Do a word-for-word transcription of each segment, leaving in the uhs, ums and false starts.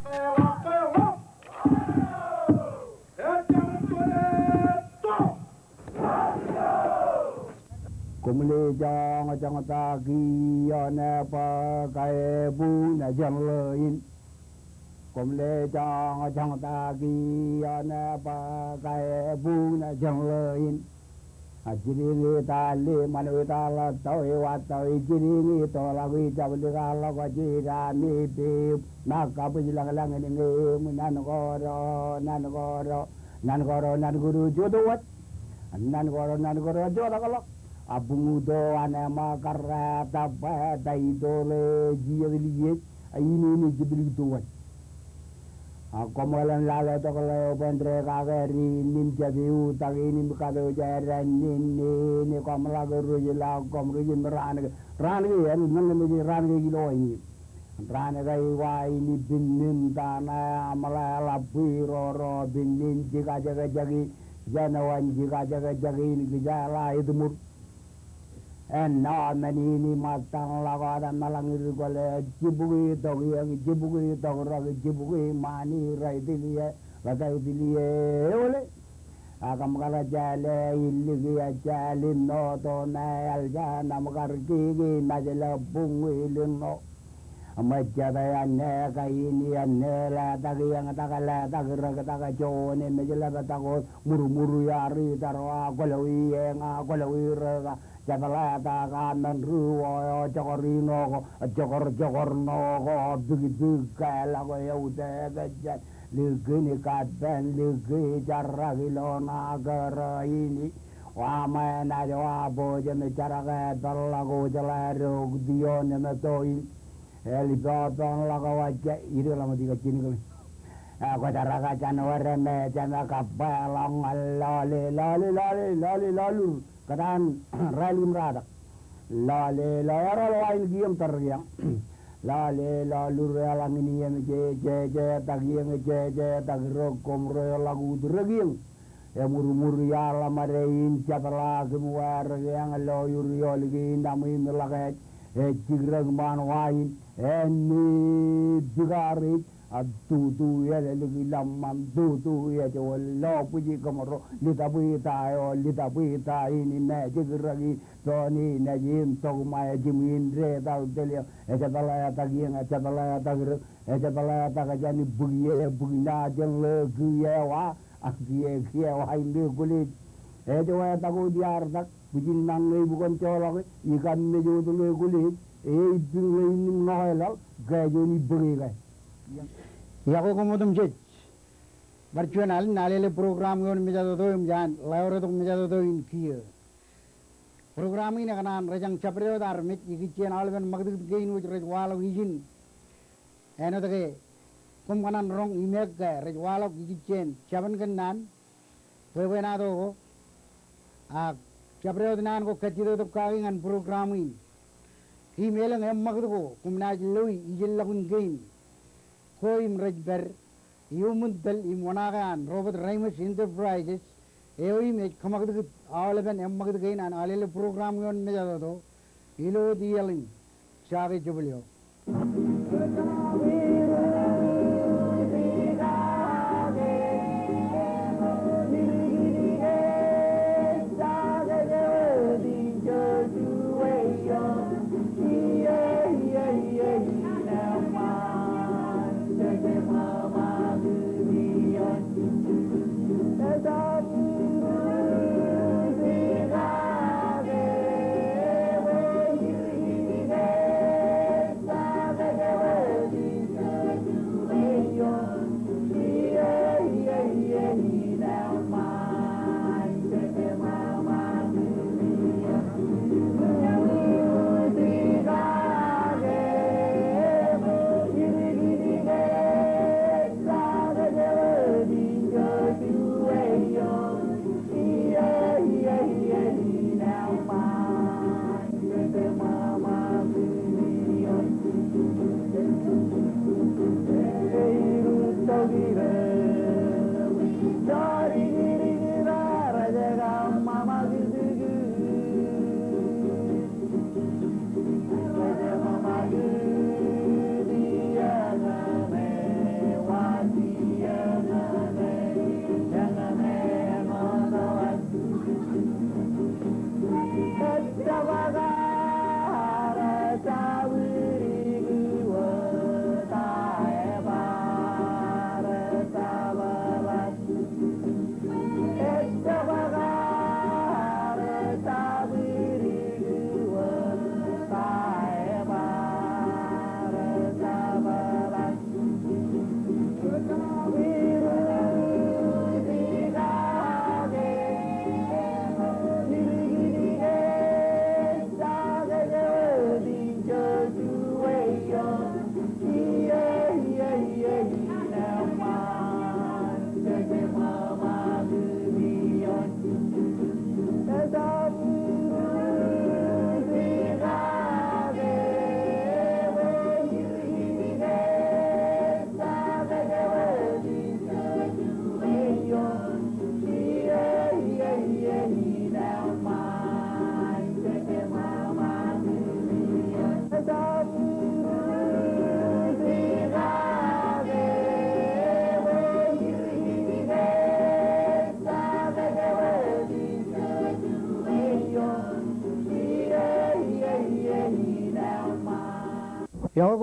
Koṃ le joñjoñtaki ioon bwe kaebuñ jān ḷeo in. Koṃ le joñjoñtaki ioon bwe kaebuñ jān ḷeo in. A jidik in tali ṃanwe tala tau e wa tau e jidik in toḷọk e jabdikḷọk e jidami pep. Mak kabwij lañlañ in ñe eṃ nan koro nan koro nan koro nan koro jota waj. Nan koro nan koro jota kḷọk. A buñuto an ema karrata bwe ta itoḷe jijet liej. A in in jiblik tuwaj. A koṃ ḷōn lale tok ḷeo bwe en dekake ri in im jepeu tak in im katooj ādan in in koṃ ḷak rej ḷak koṃ rej im raan ke raan ke en men men raan ke ilo in. Raan ke iwa in pinnin tana aṃ ḷe ḷap bwe roro pinnin jikajekjek in jān wan jikajekjek in kijeḷā etmur. Āinwōt men in im ṃōttan ḷọk wōt eṃṃan ḷọk ñan ri kwōle jibukwi tok iiō, jibukwi tok rōk, jibukwi ṃaan in rej tiliō, rej tiliō eole. A kōṃ kar jāle illik iiō jāl in noto me eḷ jān aṃ kar kiki mejle buñwil in ṇo. Ṃōjjatō āne kain āne letak iiō tak letak rōk tak juon emōj ḷaptak wōt murmur iar itar wa kwōlọwi eña kwōlọwi rōk a jepḷatak a men ri wō eo jokor ino ko jokor jokor ṇo ko bikbik ke ḷọk eutiej jān likin kappān liki jarak ilo ṇa kōrā in. Wa ṃōj naaj wa bōk jān jarak e peḷḷọk wōj ḷe rok ioon eṃ to in. Eḷap eo pen ḷọk wajja idik ḷọk ṃōk dik a jinik ḷe. Eo kwōjarraka jān wōr me jān kabbweḷọk ñan lọle lọle lọle lọle lọlur kōtaan rael im ratak. Lọle lọle eral wa in kiiō im tōre kiiō. Lọle lọlur eḷaññe in iiō im jeje jetak iiō jeje jetak rōk koṃ ro ḷọk ut rōk iiō. Emurmur iaḷ ṃōde in jepḷaak im wāwōr ke eañ lo ioḷ kein aṃ im ḷak ej ej jikrōk ṃaan wa in āne bikaar ej a tutu ej ḷōmṇak tutu ej wōt lo bwij kōṃro ḷitōb ita eo ḷitōb ita in im ej jikrōk in toon in ej in tok ṃae jimwin detal telio ejepḷaak iiō ejepḷaak rōk ejepḷaak jān bukwi e bukwi ṇa jān ḷeo kiiō wa a kiiō kiiō wa im ekuḷej. Ej wāwōr tak wōt iar tak bwijin ṃōñā ipukam joḷọk e ikam mej wōt ḷeo ekuḷej e ipping ḷeo in im ṇo ke laḷ ke juon ippāke ke. Iọkwe koṃ otemjej. Bar juon alen alele program ioon mejatoto im jān ḷeo retok mejatoto in kiiō. Program in ekōṇaan rej jañ jabdewōt armej ikijjien aolepen ṃakūtkūt kein wōj rej waḷọk ijin. Āinwōt ke koṃ kōṇaan roñ im ekke rej waḷọk ikijjien jabōn kōnnaan bwebwenato ko. Ak jabdewōt naan ko kajjitōk kaki ñan program in. Im elōñ eṃṃakūt ko koṃ naaj loi ijellọkun kein. Ko im rej pād iuṃwin tōl im wōṇaake an Robert Reimers Enterprises eo im ej kōṃakūtkūt aolepen eṃṃakūt kein an alele program ioon mejatoto ilo wōt iaḷ in. Jake jebōl eo.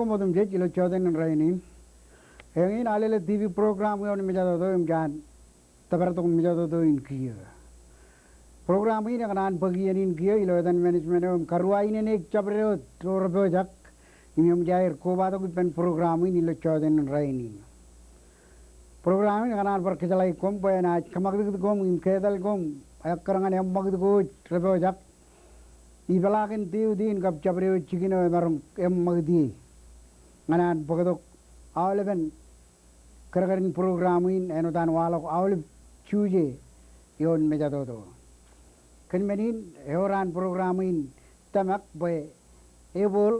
Koṃ otemjej ilo jọteen in rainin. Eñin Alele T V program ioon mejatoto im jaan tōpar tok mejatoto in kiiō. Program in ekōṇaan bōk iien in kiiō ilo etan management eo im karuwainene jabdewōt ro rej pojak im eṃōj aer kobatok ippān program in ilo jọteen in rainin. Program in ekōṇaan bar kōjeḷāik koṃ bwe enaaj kōṃakūtkūt koṃ im ketal koṃ ekkar ñan eṃṃakūt ko rej pojak ipeḷaakin deut in kab jabdewōt jikin eo emaroñ eṃṃakūt ie ñan an bōktok aolepen kōdkōd in program in āinwōt an waḷọk aolep Juje ioon mejatoto. Kōn men in ewōr an program in tōmak bwe ebooḷ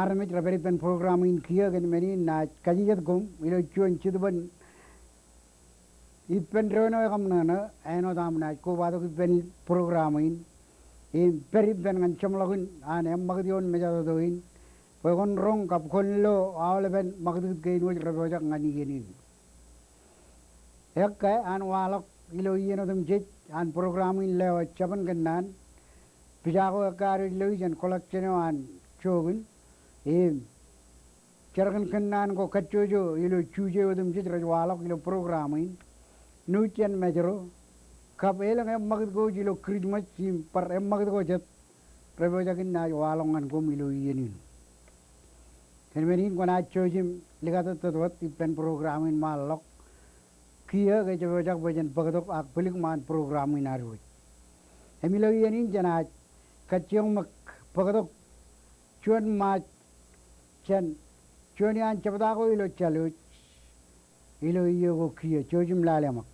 armej rej pād ippān program in kiiō. Kōn men in naaj kajijet koṃ ilo juon jetōb in ippān doon eo ekōṃṃan ṇe āinwōt aṃ naaj kobatok ippān program in im pād ippān ñan jeṃḷọkin an eṃṃakūt ioon mejatoto in bwe kwōn roñ kab kwōn lo aolepen ṃakūtkūt kein wōj rej pojak ñan iien in. Ekkā an waḷọk ilo iien otemjej an program in lewōj jabōn kōnnaan. Pija ko ekkā ad ej lo jān collection eo an jook in im jerkān kōnnaan ko kajjojo ilo Juje otemjej rej waḷọk ilo program in. Nuuj jān Mājro kab elōñ eṃṃakūt ko ilo Christmas im bar eṃṃakūt ko jet rej pojak in naaj waḷọk ñan koṃ ilo iien in. Kōn men in kwōnaaj jouj im likatōttōt wōt ippān program in ṃaanḷọk kiiō ke jej pojak bwe jen bōktok ak bōlik ṃaan program in ad wōj. Im ilo iien in jenaaj kajjioñ ṃōk bōktok juon ṃaaj jān juon iaan jebta ko ilo Jālwōj ilo iiō ko kiiō. Jouj im lale ṃōk.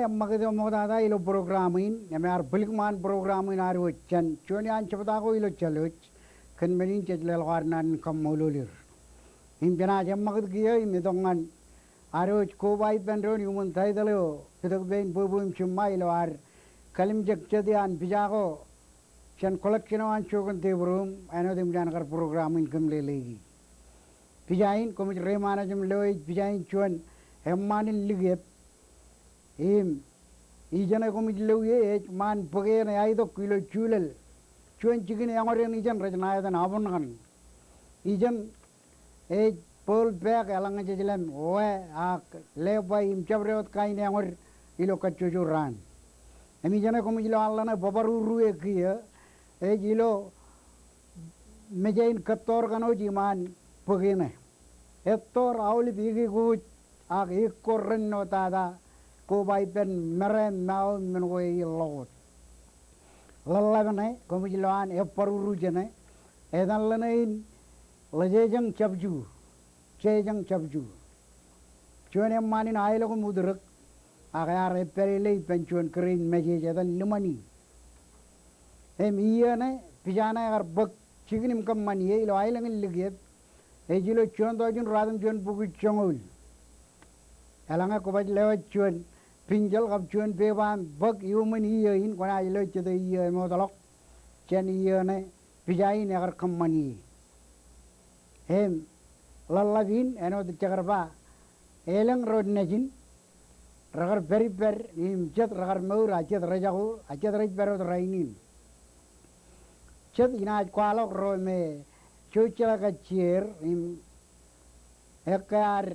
ṃakūt eo ṃoktata ilo program in, im ear bwilikṃaan program in ad wōj jān juon iaan jebta ko ilo Jālooj, kōn men in jej leḷọk ad naan in kaṃṃoolol er. Im jenaaj eṃṃakūt kiiō im itok ñan ad wōj koba ippān doon iuṃwin title eo Pitōk Pein Bwebwe im Jiṃṃa ilo ad kalimjek jet iaan pija ko jān collection eo an Jokun Tebro im āinwōt eṃōj an kar program in kōm leleiki. Pija in, koṃij reiṃaanḷọk im lo ej pija in juon eṃṃaan in likiep. Im ijeṇe koṃij lo ie ej ṃaan bōk eṇ eo aetok ilo julel. Juon jikin eọñōd eṇ ijeṇ rej ṇa etan Abuṇkan. Ijeṇ ej bōl pāāk eḷaññe jej lem we ak lepai im jabdewōt kain eọñōd ilo kajjojo raan. Im ijeṇe koṃij lo an ḷōṇe bōbōruru e kiiō ej ilo mejān kōttoor kanooj iṃaan bōk eṇ. Ettoor aolep ikikuj ak ikko renno tata koba ippān mera im mao im men ko eḷḷọk wōt. Ḷōḷḷap ṇe, koṃij lo an ebōruru jeṇe, etan ḷōṇe in Ḷōjejeñ Jabju, Jejeñ Jabju. Juon eṃṃaan in aelok im utrōk, ak ear epālele ippān juon kōrā in message etan Limani. Im iiō ṇe, pija ṇe ekar bōk jikin im kōṃṃan ie ilo aelōñ in likiep, ej ilo juon tọujin ruatimjuon bukwi joñoul. Eḷaññe kwōj lewōj juon pinjeḷ kab juon pepa im bōk iuṃwin iiō in, kwōnaaj lo jet iiō emootḷọk jān iiō ṇe pija in ekar kōṃṃan ie. Im ḷōḷḷap in āinwōt jekar ba, elōñ ro nejin rekar pād ippād im jet rekar mour a jet rejako a jet rej pād wōt rainin. Jet inaaj kwaḷọk ro me jej jeḷā kajjier im ekkā ad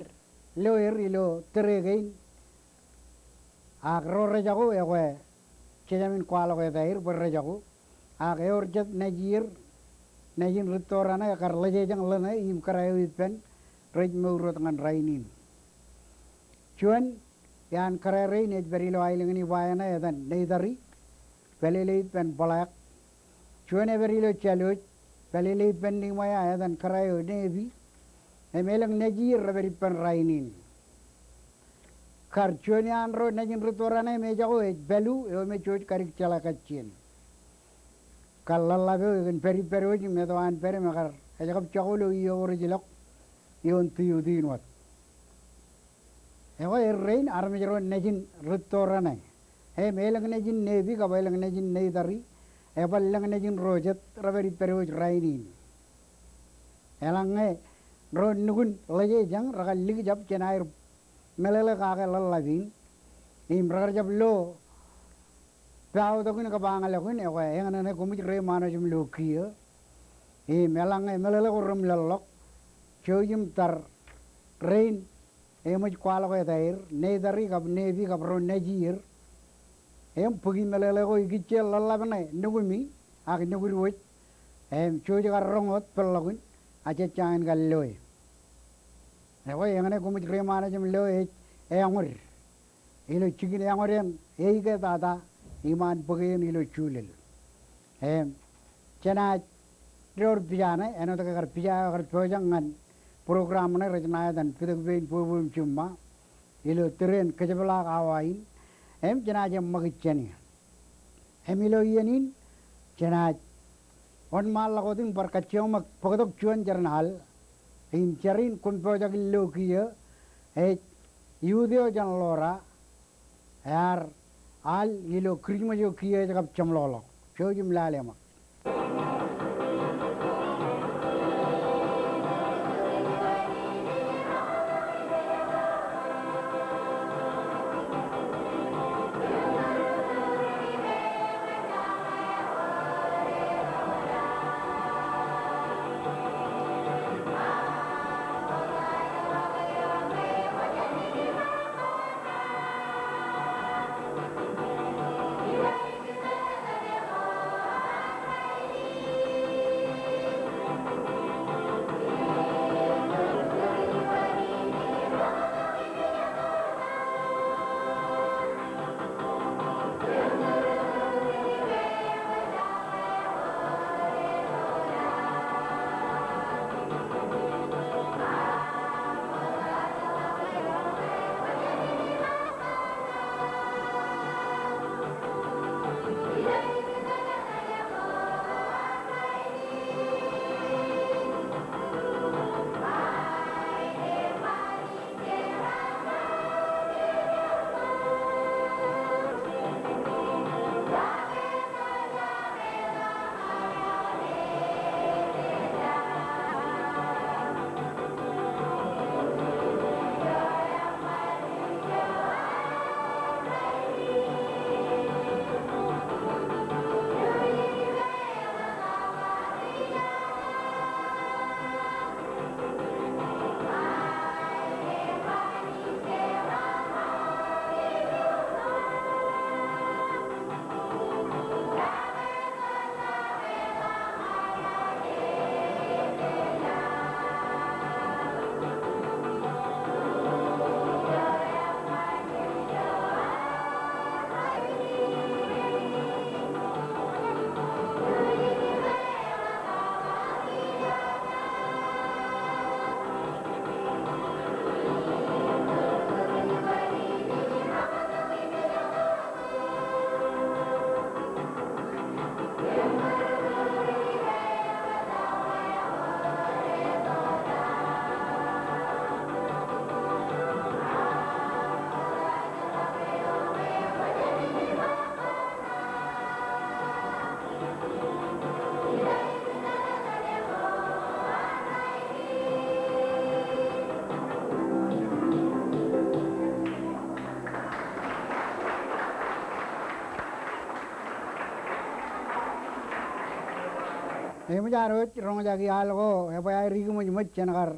lo er ilo tōre kein. Ak ro rejako ekwe jejāmin kwaḷọk etaer bwe rejako. Ak ewōr jet nejier, nejin rittoor ṇe ekar Ḷōjejeñ ḷōṇe im kōrā eo ippān rej mour wōt ñan rainin. Juon iaan kōrā rein ej pād ilo aelōñ in Ibae ṇe etan Neitari, pālele ippān Black. Juon ej pād ilo Jālooj, pālele ippān Niṃwea etan kōrā eo Nebi. Im elōñ nejier rej pād ippān rainin. Kar juon iaan ro nejin rittoor ṇe im ejako ej Palu eo me jej kadik jeḷā kajjien. Kar ḷōḷḷap eo ekōn pād ippād wōj im eto an pād im ekar ej kab jako ilo iiō ko rej ilọk ioon tiutin wōt. Ekwe errein armej ro nejin rittoor ṇe. Im elōñ nejin Nebi kab elōñ nejin Neitari, eban lōñ nejin ro jet rej pād ippād wōj rainin. Eḷaññe ro nukun Ḷōjejeñ rekar likjab jān aer meḷeḷe kake ḷōḷḷap in im rekar jab lo paotok in kab añlọk in, ekwe eñṇe ṇe koṃij reiṃaanḷọk im lo kiiō. Im eḷaññe meḷeḷe ko reṃḷọkḷọk, jouj im tar rein eṃōj kwaḷọk etaer, Neitari kab Nebi kab ro nejier, im bōki meḷeḷe ko ikijjien ḷōḷḷap ṇe nukumi ak nukud wōj, im jouj kar roñ wōt peḷḷọkin, a jej jañin kar loe. Ekwe eñṇe koṃij reiṃaanḷọk im lo ej eọñōd ilo jikin eọñōd eṇ eikātata iṃaan bōk eṇ ilo julel. Im jenaaj door pija ṇe, āinwōt ke kar pija eo ekar pojak ñan program ṇe rej ṇa etan Pitōk Pein Bwebwe im Jiṃṃa ilo tōre in kōjepḷaak awa in, im jenaaj eṃṃakūt jāne. Im ilo iien in, jenaaj wōnṃaanḷọk wōt im bar kajjioñ ṃōk bōktok juon jeran al, im jar in koṃ pojak in lo kiiō, ej youth eo jān Ḷora, ear al ilo Kūrijṃōj eo kiiō ej kab jeṃḷọkḷọk. Jouj im lale ṃōk. Eṃōj ad wōj roñjake al ko ebwe aer ikōṃōjṃōj jān kar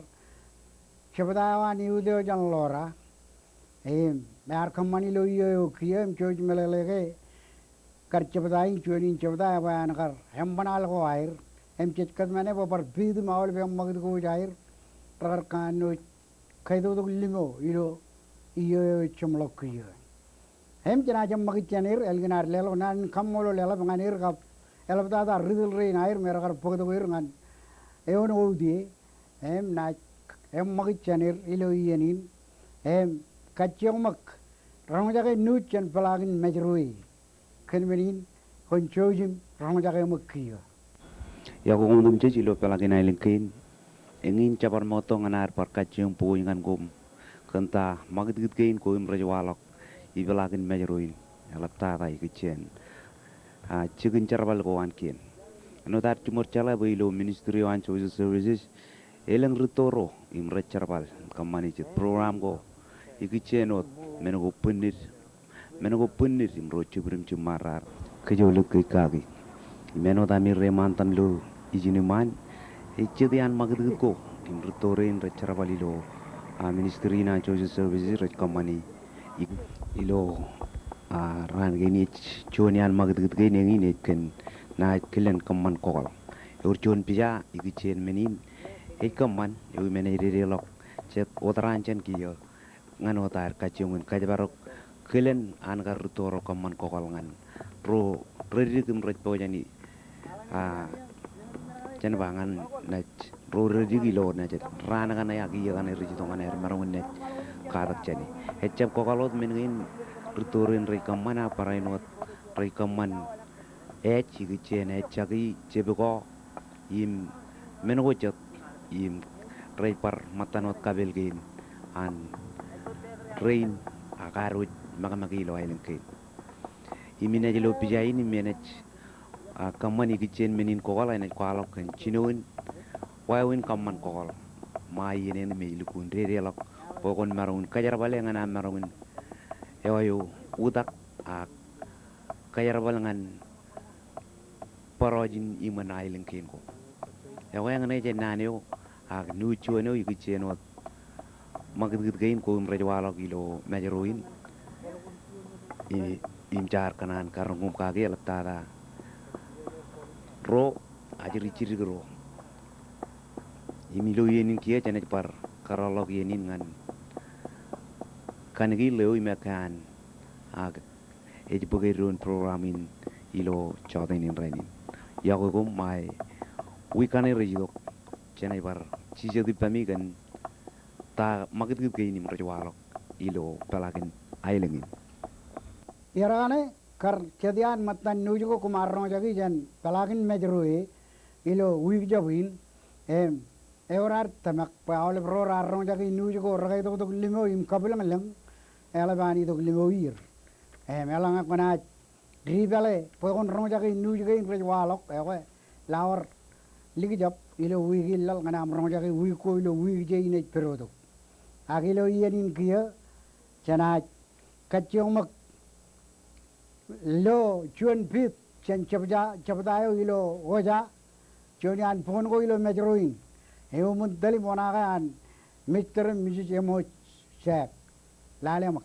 jebta eo an eutiej jān Lora. Im ear kōṃṃan ilo iiō eo kiiō im jouj meḷeḷe ke kar jebta in, juon in jebta ebwe an kar eṃṃan al ko aer. Im jej kōtmāne bwe bar piit im aolep eṃṃakūt ko wōj aer rekar kanooj kaitoktok limo ilo iiō eo ejjeṃḷọk kiiō. Im jenaaj eṃṃakūt jān er ālikin ad leḷọk naan in kaṃṃoolol eḷap ñan er kab eḷaptata ri tōl rein aer me rekar bōktok er ñan eoon outiej. Im naaj eṃṃakūt jān er ilo iien in. Im kajjioñ ṃōk roñjake nuuj jān peḷaakin Mājro e. Kōn men in kwōn jouj im roñjake ṃōk kiiō. Iọkwe koṃ otemjej ilo peḷaakin aelōñ kein. Eñin jebar ṃoottok ñan ad bar kajjioñ pukot ñan koṃ kōn ta ṃakūtkūt kein ko im rej waḷọk ipeḷaakin Mājro in eḷaptata ikijjien, a, jikin jerbal ko an kien. Āinwōt ad jiṃor jeḷā bwe ilo ministry eo an social services elōñ rūtto ro im rej jerbal kōṃṃani jet program ko ikijjien wōt men ko bwinnid, men ko bwinnid im ro jibwid im jiṃṃaad raar kōjolōt ke kaki. Im āinwōt ami reiṃaantam ilo ijin iṃaan, ej jet iaan ṃakūtkūt ko im rūtto rein rej jerbal ilo, a, ministry in an social services rej kōṃṃani ilo, a, raan kein ej juon iaan ṃakūtkūt kein eñin ej kōn naaj kilen kōṃṃan kokōḷ. Ewōr juon pija ikijjien men in ej kōṃṃan, ewi men ej dedeḷọk jet wōt raan jān kiiō ñan wōt aer kajjioñ in kōjparok kilen an kar rūtto ro kōṃṃan kokōḷ ñan ro reddik im rej pojak in, a, jān ba ñan naaj ro reddik ilo naaj raan kaṇe ak iiō kaṇe rej itok ñan aer maroñ in naaj katak jāne. Ejjab kokōḷ wōt men kein rūtto rein rej kōṃṃan, a barāinwōt rej kōṃṃan ej ikijjien ejjaki, jebko, im men ko jet, im rej bar ṃōttan wōt kapeel kein an rein ak ad wōj mekamake ilo aelōñ kein. Im inaaj lo pija in im enaaj, a, kōṃṃan ikijjien men in kokōḷ enaaj kwaḷọk kōn jinoin wāween kōṃṃan kokōḷ ṃae iien in me elukkuun dedeḷọk bwe kwōn maroñ in kōjerbale ñan aṃ maroñ in eo eo utak ak kōjerbal ñan bōrọọj in iṃōn aelōñ kein ko. Ekwe eñṇe jān naan eo ak nuuj juon eo ikijjien wōt ṃakūtkūt kein ko im rej waḷọk ilo Mājro in, i-, im jaar kōṇaan karoñ koṃ kaki eḷaptata ro ajri jidik ro. Im ilo iien in kiiō jenaaj bar kōrọọlḷọk iien in ñan kankiil eo im ekkā an ak ej bōk eddoin program in ilo jọteen in rainin. Iọkwe koṃ ṃae wiik kaṇe rej itok jenaaj bar jijet ippemi kōn ta ṃakūtkūt kein im rej waḷọk ilo peḷaakin aelōñ in. Iar kaṇe kar jet iaan ṃōttan nuuj ko koṃ ar roñjaki jān peḷaakin Mājro e ilo wiik jab in, im ewōr ad tōmak bwe aolep ro raar roñjaki nuuj ko rekaitoktok limo im kabwilōñlōñ, eḷap an itok limo iier. Im eḷaññe kwōnaaj dipāle bwe kwōn roñjaki nuuj kein rej waḷọk, ekwe lawor likjab ilo wiik in laḷ ñan aṃ roñjaki wiik ko ilo wiik je in ej pedotok. Ak ilo iien in kiiō jenaaj kajjioñ ṃōk lo juon piit jān jebta, jebta eo ilo Oja, juon iaan bukun ko ilo Mājro in. Eoon tōl im oṇaake an Mister im Misis Emmoj Jack. Lale ṃōk.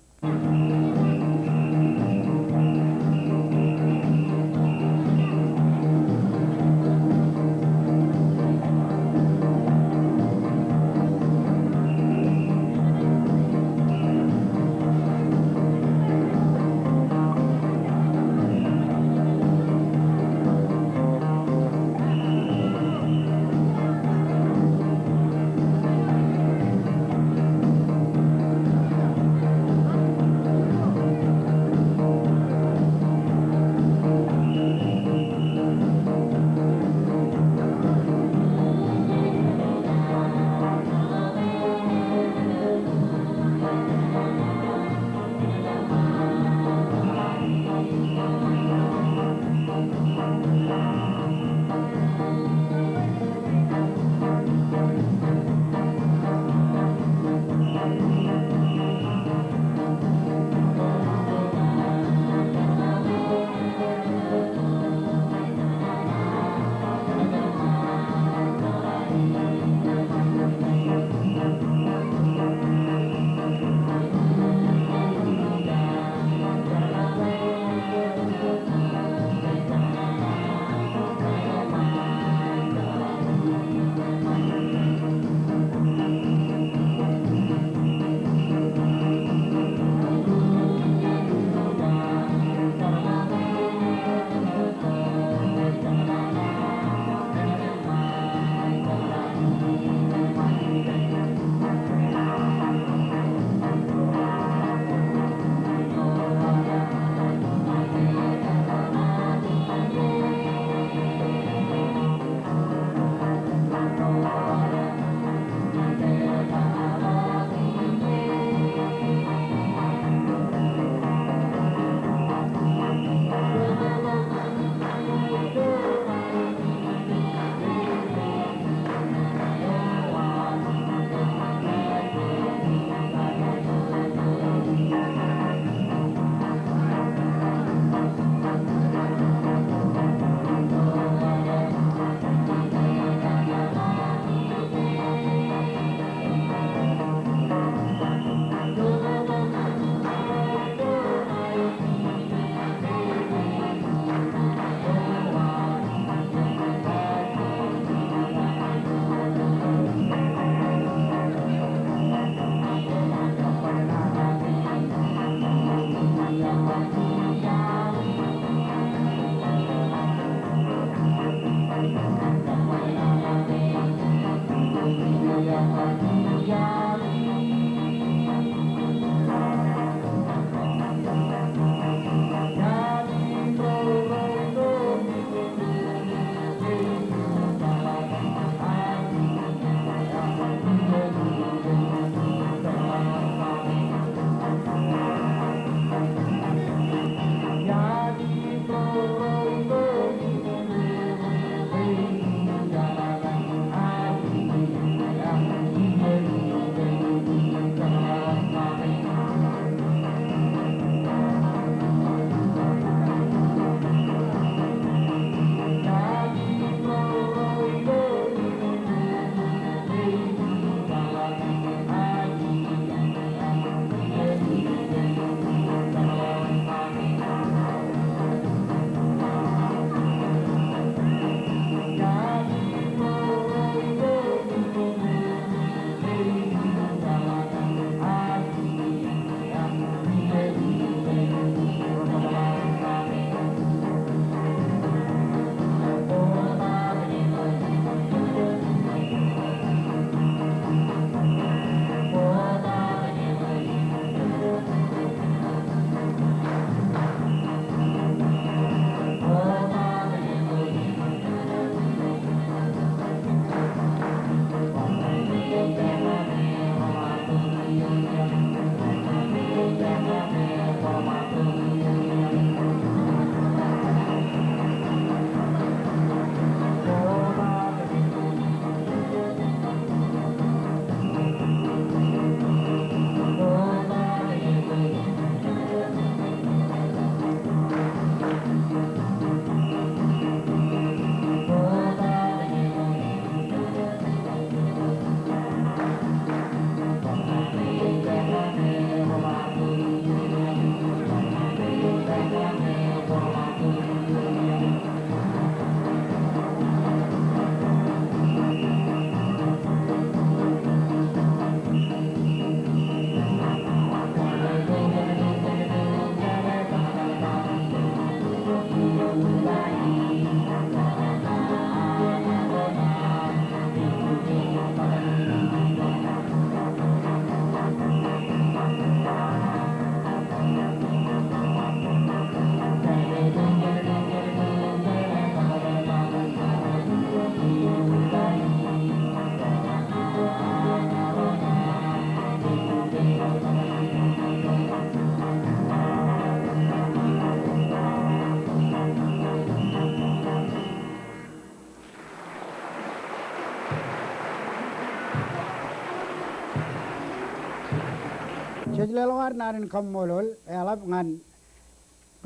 Jej leḷọk ad naan in kaṃṃoolol eḷap ñan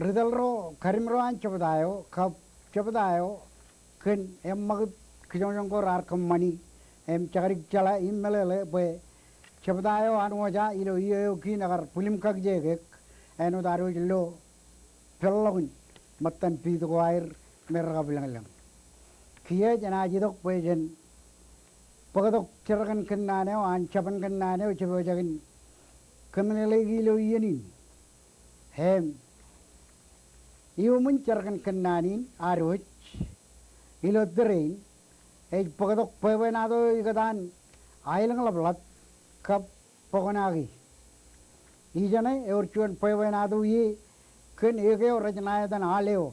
ri tōl ro, kadim ro an jebta eo, kab jebta eo kōn eṃṃakūt kijoñjoñ ko raar kōṃṃani. Im jekdik jeḷā im meḷeḷe bwe jebta eo an wōj ilo iiō eo kein ekar bwilimkakijekek āinwōt ad wōj lo peḷḷọk in ṃōttan piit ko aer me rekab lōñlōñ. Kiiō jenaaj itok bwe jen bōktok jerkān kōnnaan eo an jabōn kōnnaan eo jepojak in kōmeḷeḷeiki ilo iien in. Im iuṃwin jerkān kōnnaan in ad wōj ilo tōre in ej bōktok bwebwenato eo ikōtaan aelōñḷapḷap kab bōkōnaaki. Ijeṇe ewōr juon bwebwenato ie kōn ek eo rej ṇa etan al eo.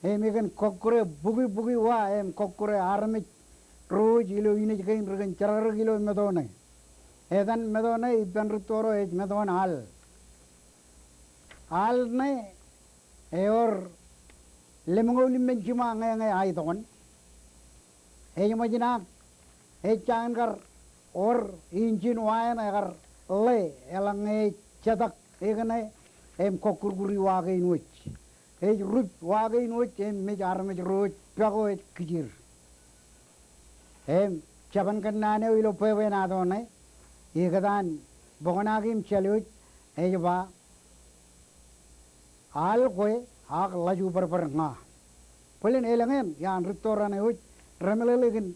Im ekōn kọkkure bukwi bukwi wa im kọkkure armej ro wōj ilo inij kein rekōn jerkjerk ilo meto ṇe. Etan meto ṇe ippān rūtto ro ej metoon al. Al ṇe ewōr lemñoul iṃōn jiṃa ñe ñe aetoon. Ej ṃōj naaj ej jañin kar wōr injin wa eṇ ekar ḷe eḷaññe ej jetak ek ṇe im kọkkurkuri wa kein wōj. Ej rup wa kein wōj im mej armej ro wōj pako ej kijir. Im jabōn kōnnaan eo ilo bwebwenato ṇe ikōtaan bōkōnaaki im jālwōj ej ba, al kwe ak ḷajubadbad ña. Bōlen elōñ eṇ iaan rūtto raṇe wōj remeḷeḷe kōn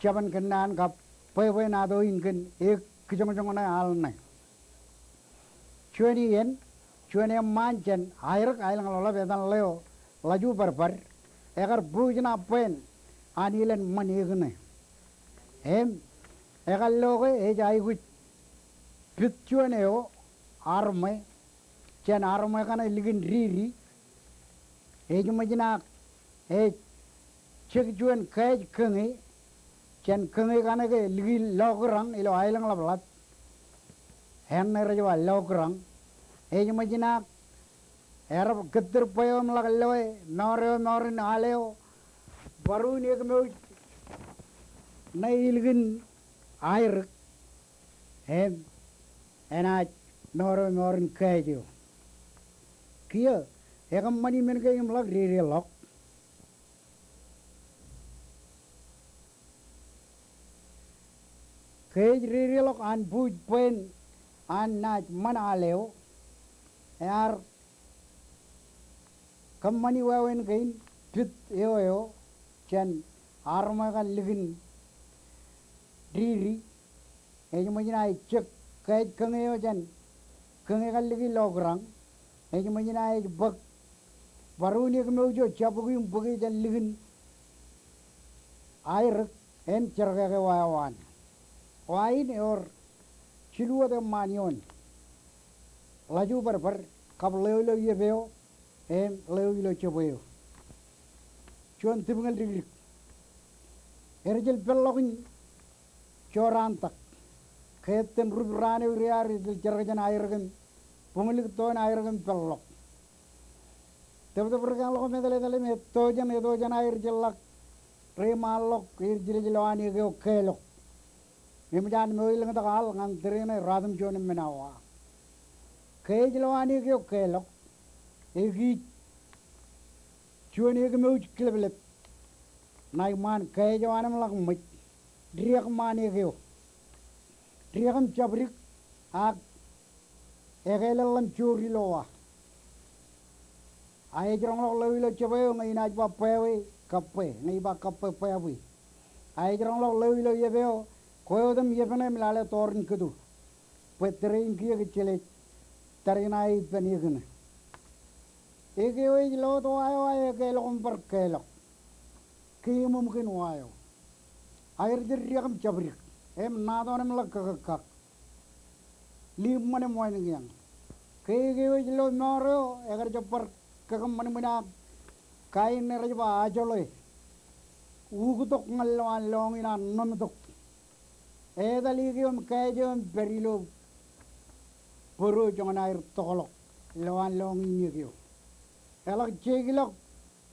jabōn kōnnaan kab bwebwenato in kōn ek kijoñjoñ ṇe al ṇe. Juon iien, juon eṃṃaan jān aerōk aelōñḷapḷap etan ḷeo ḷajubadbad ekar buujṇa bween an ilān ṃan ek ṇe. Im ekar lo ke ej aikuj pit juon eo armwe jān armwe kaṇe likin didi. Ej ṃōj naaj ej jek juon kāj kōñe jān kōñe kaṇe ke liki lọkidañ ilo aelōñḷapḷap. Eṇ ṇe rej ba lọkidañ. Ej ṃōj naaj erab kōttōd bwe eo im ḷak loe mour eo mour in al eo, baruun ekmouj ṇe ilikin aerōk. Im enaaj mour eo mour in kāj eo. Kiiō ekōṃṃani men kein im ḷak dedeḷọk. Ke ej dedeḷọk an buuj bween an naaj ṃan al eo, ear kōṃṃani wāween kein pit eo eo jān armwe kaṇ likin didi. Ej ṃōj naaj jek kāj kōñe eo jān kōñe kaṇ liki lọkidañ. Ej ṃōj naaj bōk baruun ekmouj eo jabukwi im bukwi jān likin aerōk im jerkeke wa eo an. Wa in ewōr jilu wōt eṃṃaan ioon. Ḷajubadbad kab ḷeo ilo iep eo im ḷeo ilo jebwe eo. Juon tipñōn dikdik. Ejjeḷọk peḷḷọk in joraan tak. Ke ettōn rup raan eo ri ad ejjeḷọk jerkān aerōk im buñlik toon aerōk im peḷḷọk. Tōptōp ri kaṇ ḷọk im etal etal im etto jān, etto jān aer ejjeḷọk reiṃaanḷọk, ejjeḷọk lowaan ek eo kālọk. Eṃōj an mour lōñtak al ñan tōre ṇe ratimjuon im men awa. Ke ej lowaan ek eo kālọk, ekiij juon ekmouj kileplep ṇa iṃaan kāj eo an im ḷak ṃōj. Diak ṃaan ek eo. Diak im jabdik ak ekālōñḷọk im joor ilo wa. A ej roñḷọk ḷeo ilo jebwe eo ñe inaaj ba bwebwe, kab bwe, ñe ij ba kab bwe, bwebwe. A ej roñḷọk ḷeo ilo iep eo, kwe otem iep ṇe im lale tọọr in kōto. Bwe tōre in kiiō kōjjeḷāj tariṇae ippān ek ṇe. Ek eo ej lo wōt wa eo a ekālọk im bar kālọk. Keememej kōn wa eo. Aer jet diak im jabdik im ṇa toon im ḷak kakōkkak. Liṃṃan im wānōññā. Ke ek eo ej lo mour eo, ekar jab bar kakōṃṃanṃan ak kain ṇe rej ba ajoḷe. Uktok ñan lowaan lọñiin an ṇemtok. Etal ek eo im kāj eo im pād ilo bōro joñan aer tokḷọk lowaan lọñiin ek eo. Eḷak jeikḷọk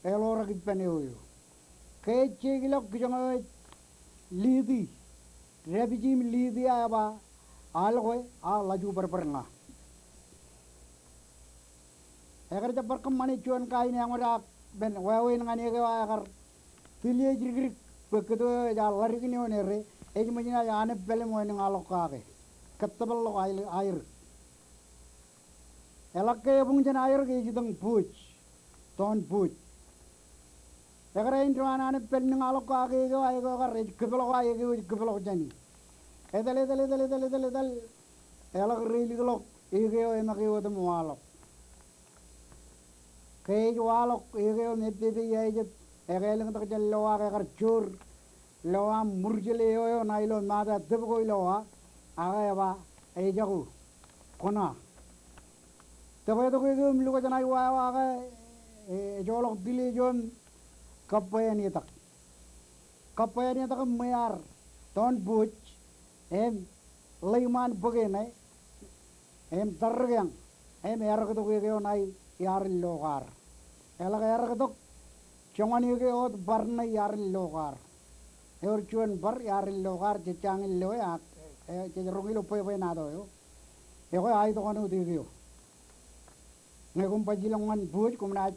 eḷorak ippān eo eo. Ke ej jeikḷọk kijoñ eo ej liiti, dāpiji im liiti a eba Aḷ kwe, a ḷaju bōrbōr ña. Ekar jab bar kōṃṃane juon kain eñodaak men wāween ñan ekeo aō ekar tiliej rikrik bwe kōto eo ej ḷaddik in eoon ere, ej ṃōj naaj anōb pālem wāween ña ḷọk kake. Kōttōpar ḷọk aer, aer. Eḷak ke ebuñ jān aer ke ej itōñ bwōj, toon bwōj. Ekar āindein anōb pālem ña ḷọk kake ekeo, ekeo kar ej kōpeḷḷọk, ekeo ej kōpeḷḷọk jāni. Etal, etal, etal, etal, etal, etal. Eḷak reilikḷọk ekeo eṃōk eo otem waḷọk. Ke ej waḷọk ekeo im eppepeiajet, ekālōñtak jān lowa ke ekar joor lowa im ṃurjele eo eo ṇa ilo mata tōp ko ilo wa, ak eba, ejako, kōṇa. Tōpar tok ekeo im lukwa jān aiwaewa ke, e, ejoḷọk tile eo im kabbwean etak. Kabbwean etak im ṃwear toon bwōj, im ḷeiṃaan bōke ṇe, im tarrikeañ, im earōktok ekeo ṇa iarin lokaar. Eḷak earōktok, joñan ekeo wōt bar ṇe iarin lokaar. Ewōr juon bar iarin lokaar, jej jañin loe ak, e, jej roñ ilo bwebwenato eo. Ekwe aetokwan wōt ekeo. Ñe koṃ baj ilọk ñan bwōj, koṃ naaj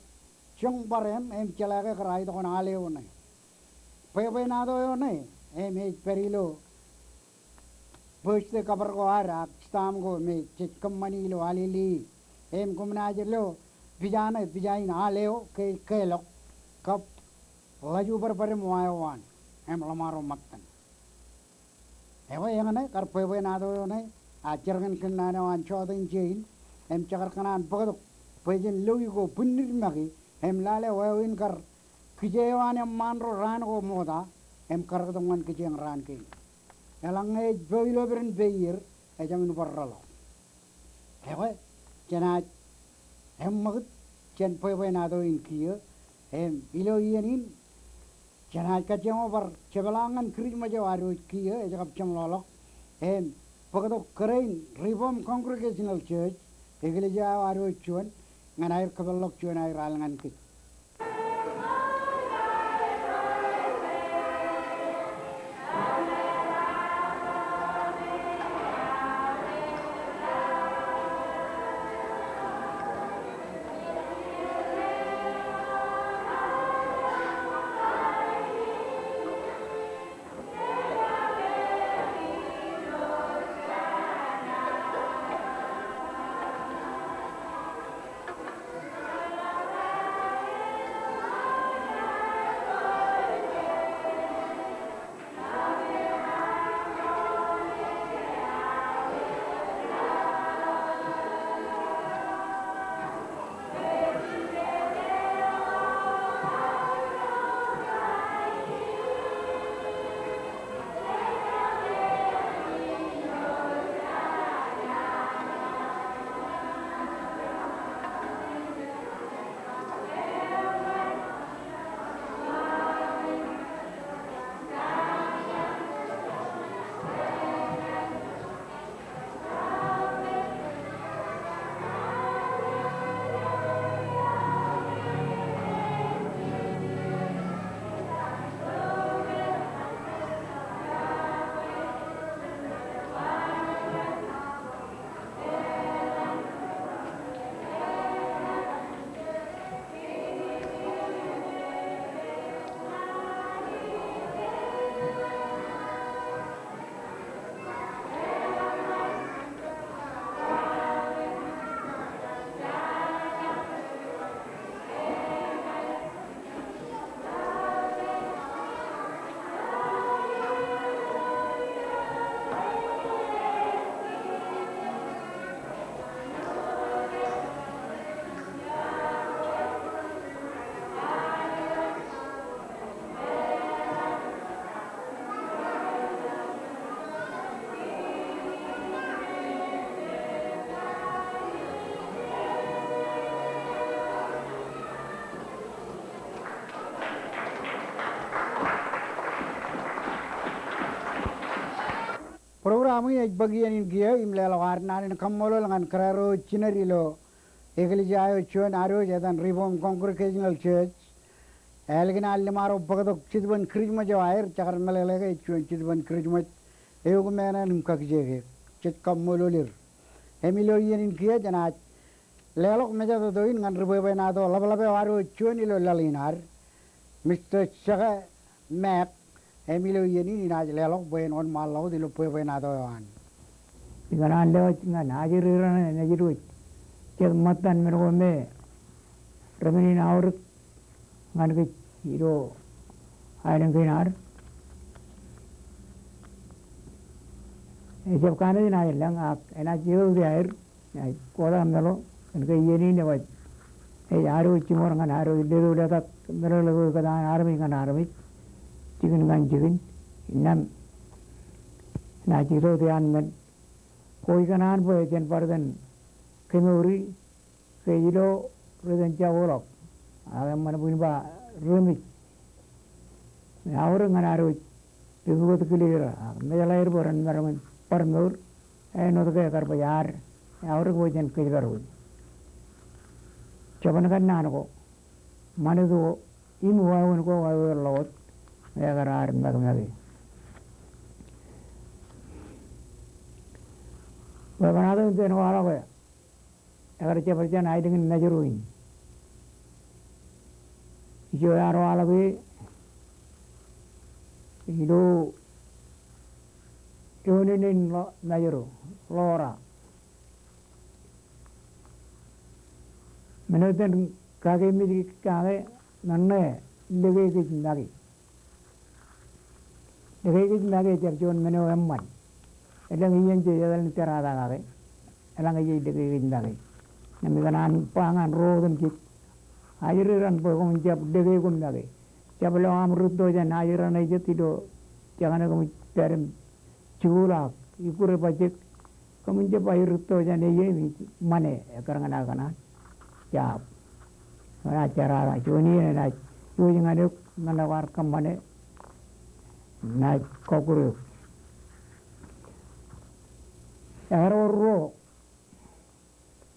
joñ bar eṃ, im jeḷā ke kar aetokwan aḷ eo ṇe. Bwebwenato eo ṇe, im ej pād ilo bōjte kōbar ko ad ak stamp ko me jej kōṃṃani ilo alele. Im koṃ naaj lo pija ṇe, pija in aḷ eo ke ej kelọk, kab ḷaju bōrbōr im wa eo an, im ḷōṃaro ṃōttan. Ekwe eñṇe kar bwebwenato eo ṇe, a jerkān kōnnaan eo an jota in jein, im jekar kōṇaan bōktok bwe jen lo iko bwinnid make, im lale wāween kar kije eo an eṃṃaan ro raan ko ṃokta, im karōktok ñan kijeeñ raan kein. Eḷaññe ej po ilo pād in peier, ejāmin bar rōḷọk. Ekwe, jenaaj eṃṃakūt jān bwebwenato in kiiō, im ilo iien in, jenaaj kajjioñ bar jepḷaak ñan Kirijmej eo ad wōj kiiō, ej kab jeṃḷọkḷọk, im bōktok kōrā in Reformed Congregational Church, eklejia eo ad wōj juon, ñan aer kōpeḷḷọk juon aer al ñan kōj. Program in ej bōk iien in kiiō im leḷọk ad naan in kaṃṃoolol ñan kōrā ro jined ilo eklejia eo juon ad wōj etan Reformed Congregational Church. Ālikin an liṃaro bōktok jetōb in Kirijmej eo aer, jekar meḷeḷe ke ej juon jetōb in Kirijmej eok meenen im kakijeek eō. kaṃṃoolol er. Im ilo iien in kiiō jenaaj leḷọk mejatoto in ñan ri bwebwenato ḷapḷap eo ad eo juon ilo laḷ in ad, Mister Jake Mack, im ilo iien in inaaj leḷọk bwe en wōnṃaanḷọk wōt ilo bwebwenato eo an. Ikōṇaan lewōj ñan ajri raṇe naaj itok jet ṃōttan men ko me remen in aorōk ñan kōj ilo aelōñ kein ad. Ejab kanooj naaj lōñ ak enaaj itok tok aer. Ej kotak meḷo kōn ke iien in ej, ej ad eo jiṃor ñan ad eo leto letak meḷeḷe ko kōtaan armej ñan armej, jikin ñan jikin. Innām enaaj itok tok iaan men ko ikōṇaan bwe jen bar itōn kemouri ke ilo ri itōn jabdewōt ak eṃṃan bwe in ba ri mej. Eaorōk ñan ad eo pukot kile er ak mejeḷā er bwe ren maroñ in bar mour, āinwōt ke kar baj ad. Eaorōk bwe jen kōjparok. Jabōn kōnnaan ko, ṃanit ko, im wāween ko, wāween ḷọk wōt, ekar ad mekmeke. Bwebwenato in jen waḷọk e. Ekar jab jān aelōñ in Mājro in. Ijo ear waḷọk e ilo eoon in ḷo-, Mājro, Ḷoora. Men eo iten kake mej kake, men ṇe lōke kōj make. Lōke kōj make ejjab juon men eo eṃṃan. Elōñ iien jej etal in teratakake. Eḷaññe jej lōke kōj make. Innām ikōṇaan ba ñan ro otemjej, ajri raṇ bwe koṃwin jab lōke koṃ make. Jab lo aṃ rūtto jān ajri raṇe jet ilo jekane koṃij pād im jikuuḷ ak ikkure bajjek. Koṃwin jab bar rūtto jān e im ij ṃane ekkar ñan aō kōṇaan. Jab. Enaaj jerata, juon iien enaaj iwōj ñan eok, men eo kwaar kōṃṃane, naaj kọkkure eok. Ekar wōr ruo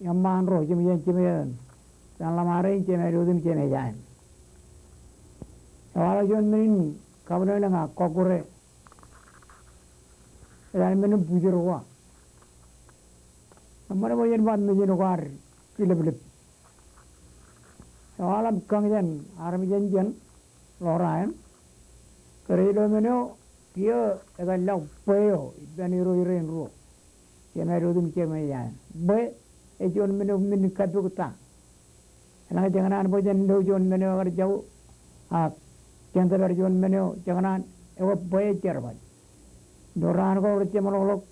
eṃṃaan ro, jeṃejeṇ, jeṃejeṇ. Jān ḷōṃarein, jemed otem, jemed jaen. Ewaḷọk juon men in kabwilōñlōñ ak kọkkure etan men in bwijor ko aō. Eṃṃan bwe jen ba mejān ko ad kileplep. Ewaḷọk kañjān armej jān Ḷoora eṇ. Kōrā ilo men eo kiiō ekar lọk bwe eo ippān irooj rein ruo. Jemed otem, jemed jaen. Bwe ej juon men eo men in kappok ta. Eḷaññe jekōṇaan bwe jen lo juon men eo ekar jako, ak jen tōpar juon men eo jekōṇaan, ekwe bwe ej jerbal. Ilo raan ko rej jeṃḷọkḷọk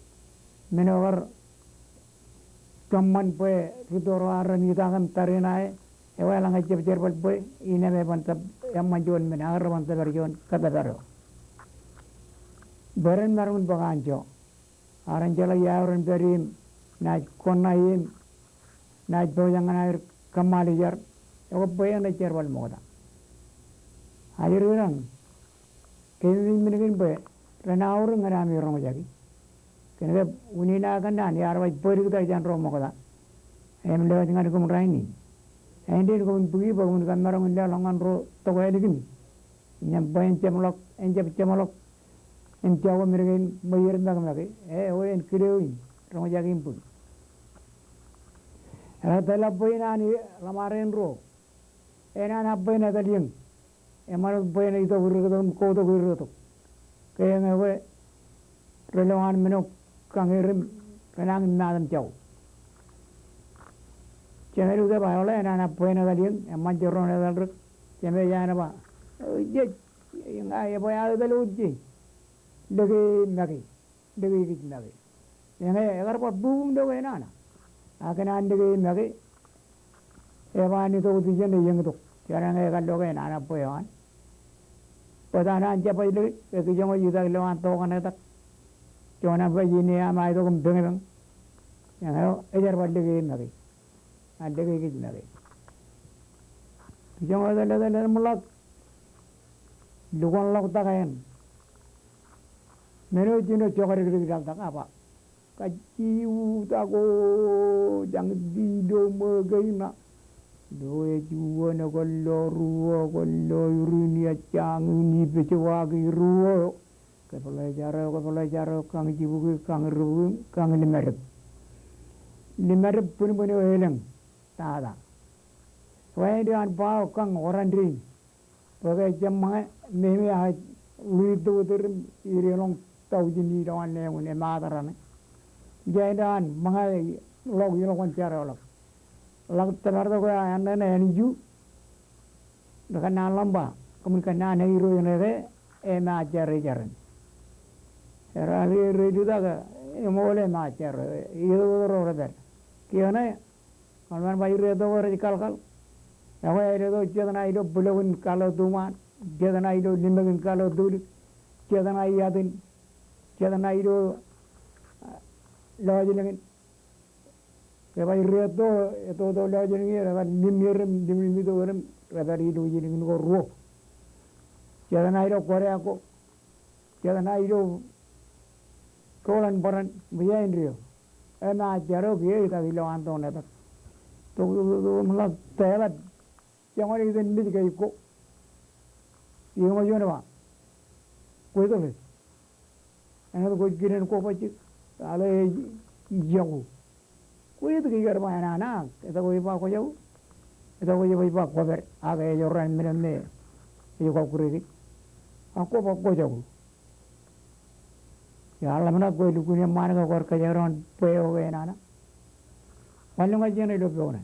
men eo ekar kōṃṃan bwe rūtto ro ad ren itak im tariṇae, ekwe eḷaññe ejjab jerbal bwe, innām eban tōp-, eṃṃan juon men, ak reban tōpar juon kōtōpar eo. Bwe ren maroñ in bōk anjọ. Ak ren jeḷā ia eo ren pād im naaj kōṇṇa im naaj pojak ñan aer kōṃṃane jar, ekwe bwe eṇ ej jerbal ṃokta. Ajri raṇ, keememej men kein bwe ren aorōk ñan ami roñjake. Kōnke unin aō kōnnaan, iar baj bōd iktak jān ro ṃokta im lewōj ñan koṃ rainin. Āindein koṃwin bōki bwe koṃwin kab maroñ in leḷọk ñan ro tokālik in. Innām bwe en jeṃḷọk, en jab jeṃḷọk im jako men kein ṃweier mekmeke, e, eo en kile eo in roñjake im bōki. Eḷak tōl bwe in an ḷōṃarein ruo, enañin bwe en etal iien. Eṃṃan wōt bwe en itok irreketok im kotok irreketok. Ke eñe ekwe relōñ an men eo kañeer im renañin maat im jako. Jemed otem ej ba, eḷe, enañin bwe en etal iien, eṃṃan jorrāān etal rik. Jemed jaen ej ba, ejej, ña ebwe aō etal ojje. Lōke make, lōke kōj make. Eñe ekar bar bukbuk ilo ke enana. Ak kōn an lōke make, eba an itok wōt ijeṇ ej eñtok. Jenañe ekar lo ke enana bwe eo an. Bōtab an jab baj lōke, ke kijoñ ej itak ilowaan to kaṇe etak. Joñan baj ine aṃ aitok im peñpeñ. Eñeo, ejerbal lōke make. Ak lōke kōj make. Kijoñ etal, etal, etal ṃōḷak. Lukwōnḷọk tak eṇ. Men eo jino jokdikdik laḷtak, a ba, kajjiutak o, jañin di ilo ṃō kein ṇa. Ilo ej uwōn, kōn lo ruo, kōn lo irin, ejjañin ipejwaki ruo eo. Kōpeḷḷe jar eo, kōpeḷḷe jar eo, kañ jibukwi, kañ ribukwi, kañ limadep. Limadep bwinbwin eo elōñ tata. Ekwe āindein an ba eo kañ oran dein. Bwe ke jab ṃōñā, meimei ak ḷi tōtōr im ej deḷọñ taujin ilowaan leñoul im emaat raṇe. Im āindein an ṃōñā ḷọk ilọk an jar eo ḷọk. Ḷak tōpar tok eo āindein āinwōt iju. Ri kōnnaan ḷọk im ba, kōmin kōnnaan e irooj ṇe ke, emaat jar e jar in. Erro ri, ri jutak, eṃool emaat jar e, itok ro rej pād. Kiiō ṇe, kōn ṃaan ba irreto ko rej kalkal. Ekwe āinwōt jet ṇa ilo bwilọkin kallọk tuṃaan, jet ṇa ilo limekin kallọk tulik, jet ṇa iatin, jet ṇa ilo, ah, lọjilñin. Ke ba irreto, etoto lọjilñin, rej pād limjilñin, limjilñin tok im rej pād ilo jilñin ko ruo. Jet ṇa ilo kōrā ko, jet ṇa ilo kōḷan bōran, ṃōj āindein eo. Emaat jar eo kiiō etak ilowaan tok ṇe etak. Tok, tok, tok, tok, im ḷak tōpar. Joñan iten mej ke ikko. Iuṃwin juon ba, kwōj etōle? Āinwōt kwōj kilen ko bajjek. Eḷap ej jako. Kwōj etōle? Ikar ba enana, etak kwōj ba kwō jako. Etak kwōj ba kwō pād. Ak ej jorrāān men eo me ej kọkkure kōj. Ak kwō ba kwō jako. Eḷap ṇe kwōj lukkuun eṃṃaan ke kwaar kōjeraṃṃan bwe eo ke enana. Wanlōñ ej jeṇe ilo pok ṇe.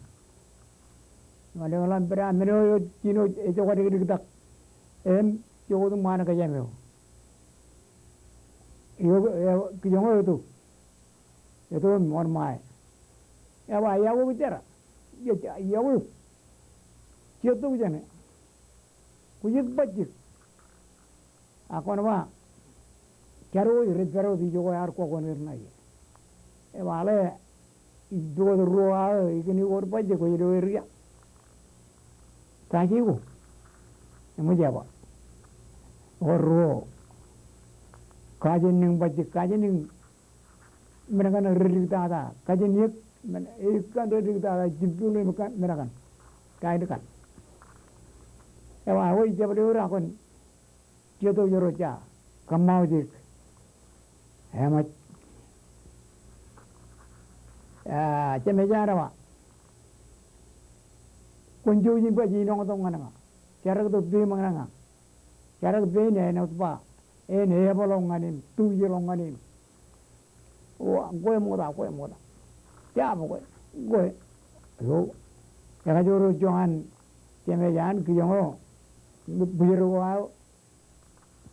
Wanlōñ ḷak pād men eo eo jino ejokadikdiktak. Im jokwe ṃaan kōjām eo. Eo, eo, kijoñ eo eto. Eto im wōnṃae. Eba, iọkwe jera. Iọkwe. Jet tok jāne. Kwōj jet bajjek. Ak kwōn ba, jar wōj rej pād wōt ijo ke ear kọkkure er ṇa ie. Ebaḷe, ij pukot ruo aō, ikōn ikō bajjek kwōj lo er ia? Kaje ko. Eṃōj eba. Ewōr ruo. Kajenniñ bajjek, kajenniñ men kaṇ rej diktata. Kajen iiōk, men, iiōk kaṇ rej diktata, jibboñ im kaṇ, men kaṇ. Kain kaṇ. Ewa, eo ij jab lo er ak kwōn jet tok ro ja, kōṃṃaujek. Eṃōj. Ah, Jemej ear ba, kwōn jouj im ba jinoñ tok ñan ña. Jarak tok peim ñan ña. Jarak pein āinwōt ba, en epeḷọk ñan im, tujeḷọk ñan im. Wa, kwe ṃokta, kwe ṃokta. Jab kwe, kwe. Eo, ekajoor eo joñan Jemej an kijoñ eo, bwijero aō.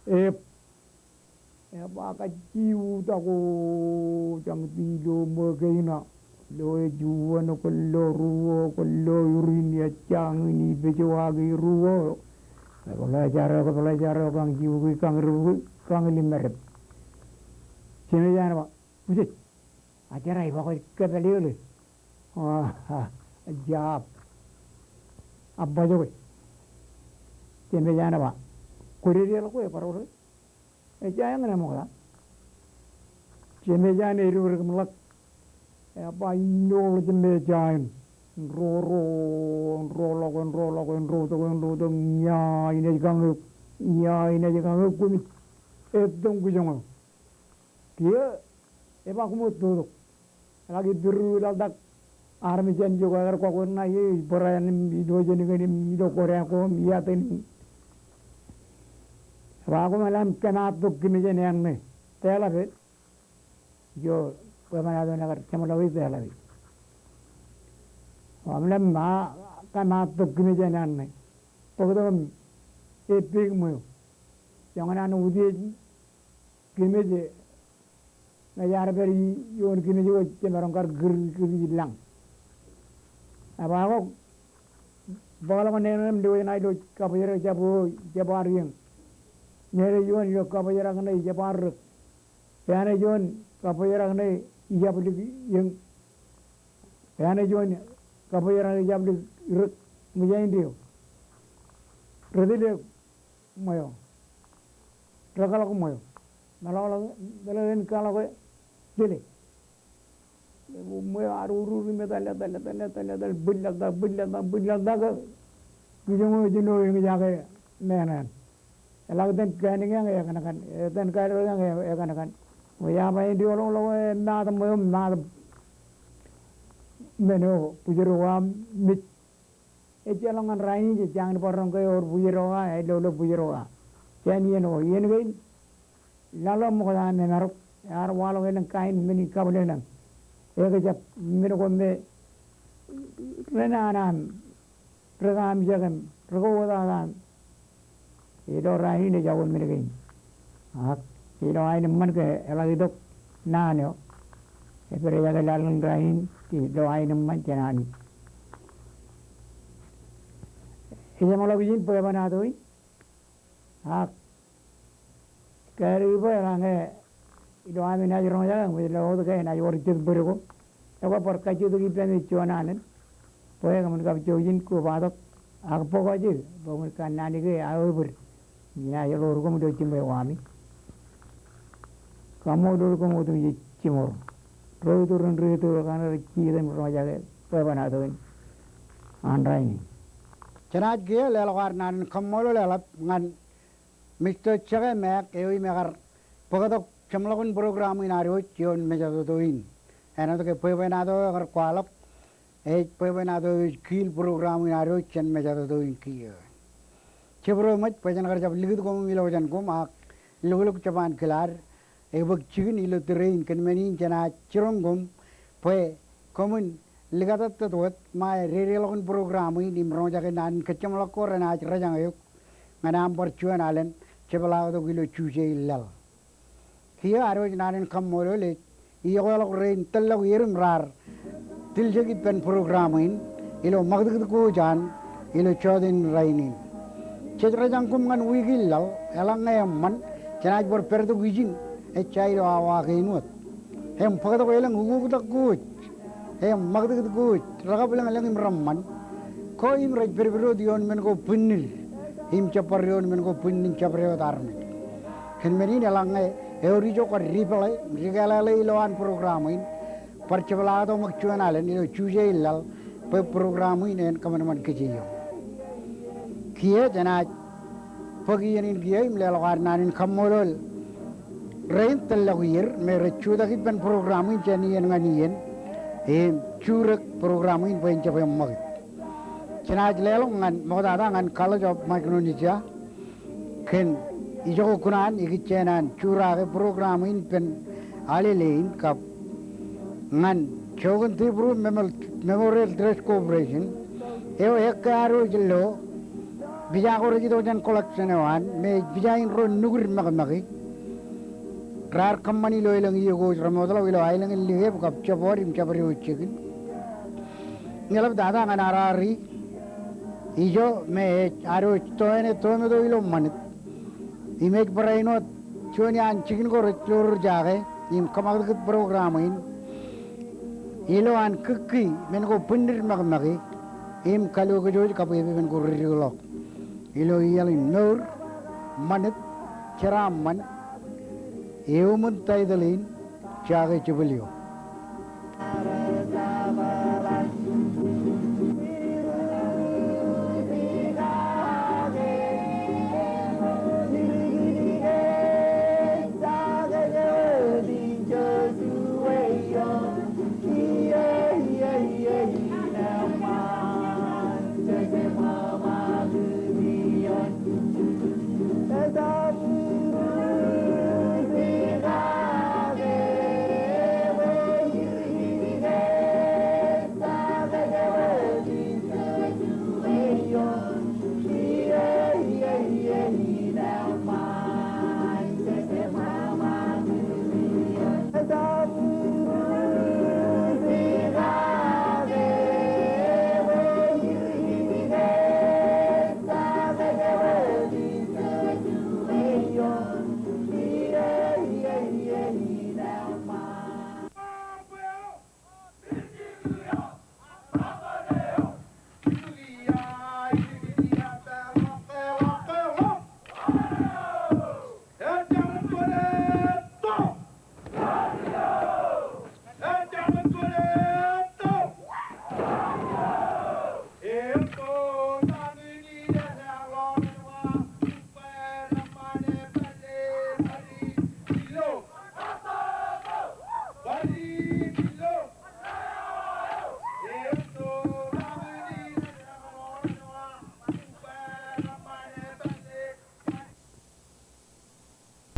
Ep. Eba kajjiutak ko, jañti ilo ṃōk kein ṇa. Lo ej uwōn, kwōn lo ruo, kwōn lo irin, ejjañin, ipejo ak iruo. Kōpeḷḷe jar eo, kōpeḷḷe jar eo, kañ jibukwi, kañ ribukwi, kañ limadep. Jemej ear ba, bwijej. Ajera, iba kwōj kōpeḷḷe eḷe. Ah, ah, jab. Abba jokwe. Jemej ear ba, kwōj dedeḷọk kwe, barāinwōt. Ejja eñṇe ṃokta. Jemej an ej rūkūr im ḷak. Eba innoḷọk Jemej an. Ro, ro, ro ḷọk, ro ḷọk, ro tok, ro tok, ña, inaaj kañ eok. Ña, inaaj kañ eok, kwōmij. Ettoñ kijoñ eo. Kiiō, eba koṃ ej totok. Eḷak ippād ro ilaḷtak armej jān ijo ke ekar kọkkure ṇa ie, ij bōrae im ilo jān kōn im ilo kōrā ko im iatin. Eba koṃ eḷap kōmaat tok kōmij jān eṇ ṇe. Teḷape. Ijo, bwe ṃōṇōṇō ekar jeṃḷọk e teḷape. Eba koṃ eḷap kōmaat tok kōmij jān eṇ ṇe. Bōk tok im epeik ṃweo. Joñan an utiej kōmij, ñe ear pād ioon kōmij ko jemaroñ kar kūr kōmij lañ. Eba kōk bōkḷọk ṇe ṇe im diwōj ṇa ilo kabōjrak jab o, jab ar iōñ. Ñe rej ioon ilo kabōjrak ṇe jab ar rōk. Pān ej ioon kabōjrak ṇe ijab lik iōñ. Pān ej ioon kabōjrak ṇe ijab lik rōk. Ṃōj āindein eo. Ri tile ṃweo. Ri kaḷọk ṃweo. Meḷọkḷọk, meḷọkḷọk in kaḷọk e tile. Ṃweo ear urur im etale, etale, etale, etale, etale, bwillaḷtak, bwillaḷtak, bwillaḷtak. Kijoñ eo ejino eñjake men eṇ. Eḷak itōn kaenōk eṇ ekankan, itōn kaenōk eṇ ekankan. Bwe iar ba en diwōjḷọk ḷọk e maat eo, maat eo men eo bwijero aṃ mej. Ejjeḷọk ñan rainin jej jañin bar roñ ke ewōr bwijero ka, ej lo ilo bwijero ka. Jān iien ko, iien kein laḷ eo ṃokta im emarok, ear waḷọk elōñ kain men in kabwilōñlōñ. Ekjab men ko me renana im rekaamijak im rekowōtata im ilo rainin ejako men kein. Ak ilo aenōṃṃan ke eḷak itok naan eo, epād ejake laḷ in rainin ke ilo aenōṃṃan jān Anij. Ejeṃḷọk ijin bwebwenato in. Ak Kōrā bwe eḷaññe ilo ami naaj roñjake im ilo wōt ke enaaj wōr jet bōd ko, ekwe bar kajjitōk ippāmi juon alen bwe kōmin kab jouj in kobatok ak bōk eo jej bwe kōmin kanaan ke aō bōd im inaaj ḷoor koṃ ilo jiṃwe ko ami. Kaṃṃoolol koṃ otemjej jiṃor. Ro iturūṃ ri iturūṃ kaṇe rej jijet im roñjake bwebwenato in an rainin. Jenaaj kiiō leḷọk ad naan in kaṃṃoolol eḷap ñan Mister Jake Mack eo im ekar bōktok jeṃḷọkin program in ad wōj ioon mejatoto in. Āinwōt ke bwebwenato eo ekar kwaḷọk ej bwebwenato eo ej kiil program in ad wōj jān mejatoto in kiiō. Jebwōj ṃōj bwe jen kar jab likūt koṃ im ilo jān koṃ ak loklok jab an kilaad. Ebōk jikin ilo tōre in kōn men in jenaaj jiroñ koṃ bwe koṃwin likatōttōt wōt ṃae dedeḷọkin program in im roñjake naan in kōjjeṃḷọk ko renaaj rōjañ eok ñan aṃ bar juon alen jepḷaaktok ilo Juje in laḷ. Kiiō ad wōj naan in kaṃṃoolol ej iọkweḷọk rein tōllọk ier im raar tiljek ippān program in ilo ṃakūtkūt ko wōj an ilo jọteen in rainin. Jej rōjañ koṃ ñan wiik in laḷ, eḷaññe eṃṃan jenaaj bar pād tok ijin ejja ilo awa kein wōt. Im bōktok elōñ ukoktak ko wōj im ṃakūtkūt ko wōj rekabwilōñlōñ im reṃṃan ko im rej pedped wōt ioon men ko bwinnid im jab bar ioon men ko bwinnid im jabdewōt armej. Kōn men in eḷaññe ewōr ijo kar replay im rikālele ilo an program in, bar jepḷaaktok ṃōk juon alen ilo Juje in laḷ bwe program in en kōṃanṃan kōj ioon. Kiiō jenaaj bōk iien in kiiō im leḷọk ad naan in kaṃṃoolol rein tōllọk ier me rej jutak ippān program in jān iien ñan iien im jurōk program in bwe en jab eṃṃakūt. Jenaaj leḷọk ñan ṃoktata ñan College of Micronesia kōn ijoko kuṇaan ikijjien an juraake program in ippān Alele in kab ñan Joachim Devereaux Memorial Trust Corporation eo ekkā ad wōj lo pija ko rej itok jān collection eo an me ej pija in ro nukūd mekmeki raar kōṃṃan ilo elōñ iiō ko wōj remootḷọk ilo aelōñ in Likep kab Jabwad im jabdewōt jikin. Im eḷaptata ñan RRE ijo me ej ad wōj tōene tometo ilo ṃanit im ej barāinwōt juon iaan jikin ko rej lorjake im kōṃakūtkūt program in ilo an kiki men ko bwinnid mekmeki im kalokijooj kab epepen ko ri dikḷọk ilo iaḷ in mour, ṃanit, jeraaṃṃan, eoṃwin title in Jake Jepelio.